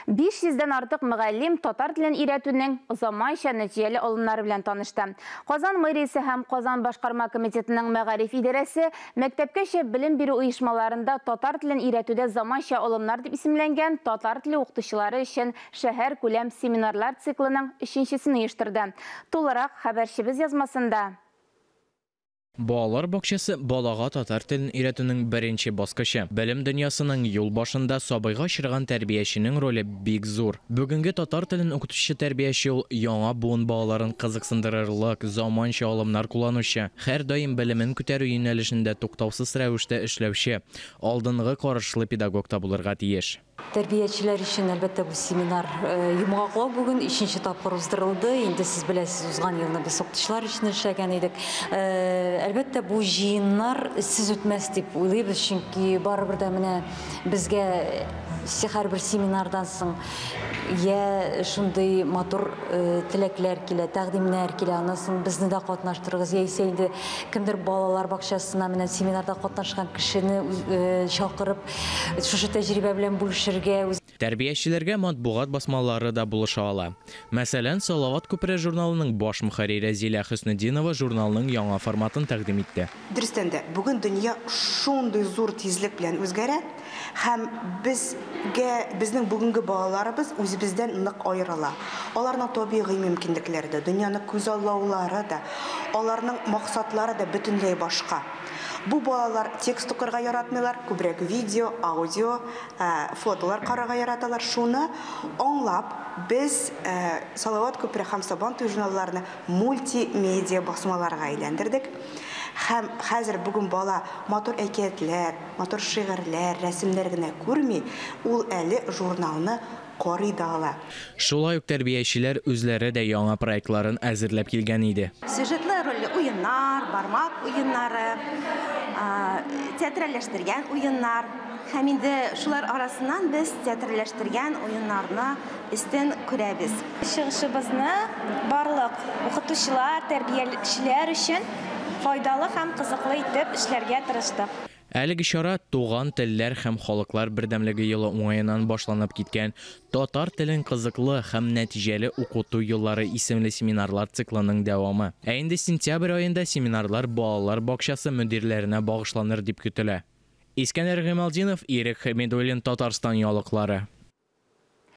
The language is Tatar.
500 дән артык мөгаллим татар телен өйрәтүнең заманча нәтиҗәле алымнары белән танышты. Казан мэриясе һәм Казан башкарма комитетының мәгариф идарәсе мәктәпкәчә белем бирү оешмаларында татар телен өйрәтүдә заманча алымнар дип исемләнгән татар теле укытучылары өчен шәһәркүләм семинарлар циклының өченчесен оештырды. Тулырак хәбәрчебез язмасында. Балалар бакчасы балага татар телен өйрәтүнең беренче баскычы. Белем дөньясының юл башында сабыйга очраган тәрбияченең роле бик зур. Бүгенге татар телен укытучы тәрбияче ул яңа буын балаларын кызыксындырырлык, заманча алымнар кулланучы, һәрдаим белемен күтәрү юнәлешендә туктаусыз рәвештә эшләүче, алдынгы карашлы педагог та булырга тиеш. Тәрбиячеләр өчен, әлбәттә, бу семинар йомгаклау бүген өченче тапкыр уздырылды. Инде сез беләсез, узган елны без укытучылар өчен эшләгән идек. Әлбәттә, бу җыеннар эзсез үтмәс дип уйлыйбыз, чөнки барыбер дә менә безгә һәрбер семинардан соң я шундый матур теләкләр килә, тәкъдимнәр килә, аннан соң безне дә катнаштырыгыз, яисә инде кемдер балалар бакчасына менә семинарда катнашкан кешене чакырып, шушы тәҗрибә белән бүлешергә. Тәрбиячеләргә матбугат басмалары да булыша ала. Мәсәлән, Салават күпере журналының баш мөхәррире Зилә Хөснетдинова журналның яңа форматын тәкъдим итте. Дөрестән дә, бүген дөнья шундый зур тизлек белән үзгәрә һәм безгә, безнең бүгенге балаларыбыз үзебездән нык аерыла. Аларның табигый мөмкинлекләре дә, дөньяны күзаллаулары да, аларның максатлары да бөтенләй башка. Бу балалар текст укырга яратмыйлар, күбрәк видео, аудио, фотолар карарга яраталар. Шуны аңлап, без Салават күпере һәм Сабантуй журналларны мультимедиа басмаларга әйләндердек. Һәм хәзер бүген бала матур әкиятләр, матур шигырьләр, рәсемнәр генә күрми, ул әле журналны карый да ала. Шулай ук тәрбиячеләр үзләре дә яңа проектларын әзерләп килгән иде. Сюжетлы рольле уеннар, бармак уеннары, театральләштергән уеннар. Һәм инде шулар арасыннан без театральләштергән уеннарны өстен күрәбез. Чыгышыбызны барлык укытучылар, тәрбиячеләр өчен файдалы һәм кызыклы итеп эшләргә тырыштык. Әлеге чара Туган телләр һәм халыклар бердәмлеге елы уңаеннан башланып киткән Татар телен кызыклы һәм нәтиҗәле укыту юллары исемле семинарлар циклының дәвамы. Ә инде сентябрь аенда семинарлар балалар бакчасы мөдирләренә багышланыр дип көтелә. Искәндәр Гыймалтдинов, Ирек Хәмидуллин, Татарстан яңалыклары.